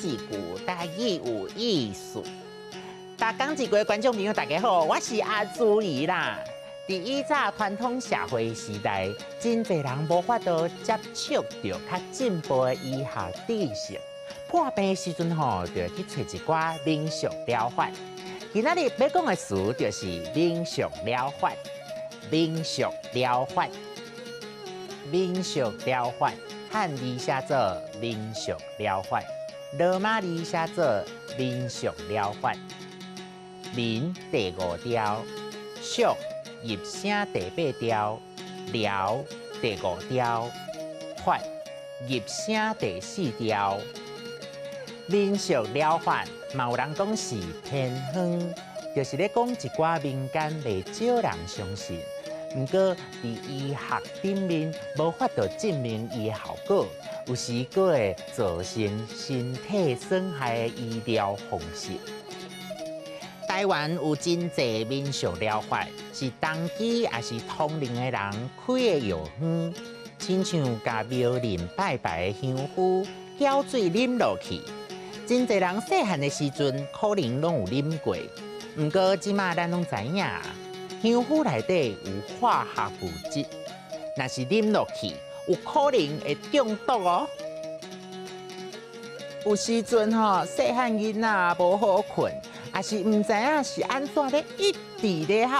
一句台語有意思。逐工一句的觀眾朋友，大家好，我是阿朱姨啦。佇以早傳統社會時代，真濟人無法度接觸著較進步的醫學知識，破病的時陣吼，就會去揣一寡民俗療法。今仔日欲講的詞就是民俗療法，民俗療法，民俗療法，漢字寫做民俗療法，羅馬字寫做民俗療法。民第五調，俗入聲第八調，療第五調，法入聲第四調。民俗療法嘛有人講是偏方，就是咧講一寡民間袂少人相信，毋過佇醫學頂面無法度證明伊的效果，有時閣會造成身體損害的醫療方式。台灣有真濟民俗療法，是同居抑是同齡的人開的藥方，親像共廟裡拜拜的香灰攪水啉落去。真濟人細漢的時陣可能攏有啉過，毋過這馬咱攏知影，香灰內底有化學物質，若是啉落去，有可能會中毒哦。有時陣吼，細漢囡仔無好睏，抑是毋知影是按怎咧一直咧哭，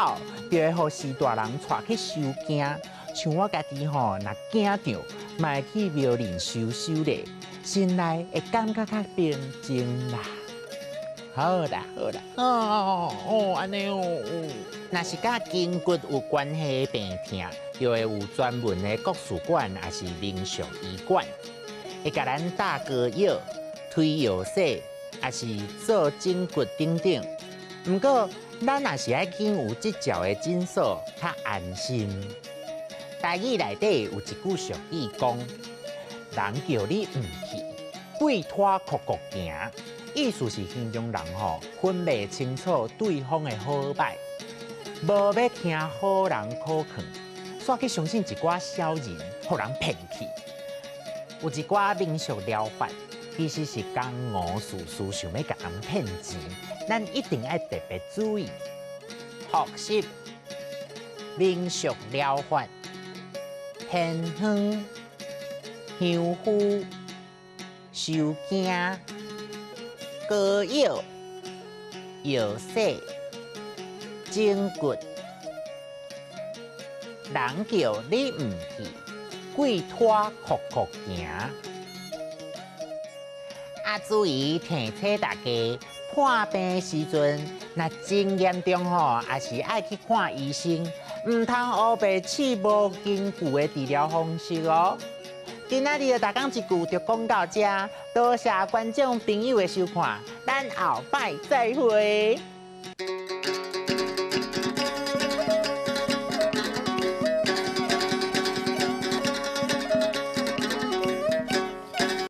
就會予序大人帶去收驚。像我家己吼，若驚著，嘛會去廟裡收收咧，心內會感覺較平靜啦。好啦好啦，哦哦，按呢哦。若是佮筋骨有關係的病痛，就會有專門的國術館，抑是民俗醫館，會共咱打膏藥、推藥洗，抑是做整骨等等。毋過，咱也是愛經有執照的診所較安心。台語內底有一句俗語講：人叫你毋去，鬼拖褲褲行。意思是形容人吼分袂清楚對方的好歹，無欲聽好人苦勸，煞去相信一寡小人，予人騙去。有一寡民俗療法，其實是江湖術士想欲共人騙錢，咱一定愛特別注意。複習民俗療法、偏方、香灰、收驚、膏藥、藥洗、整骨。人叫你毋去，鬼拖褲褲行。啊，注意提醒大家，破病時陣，若真嚴重吼，也是愛去看醫生，毋通烏白試無根據的治療方式哦。今仔日的逐工一句就講到這，多謝觀眾朋友的收看，咱後擺再會。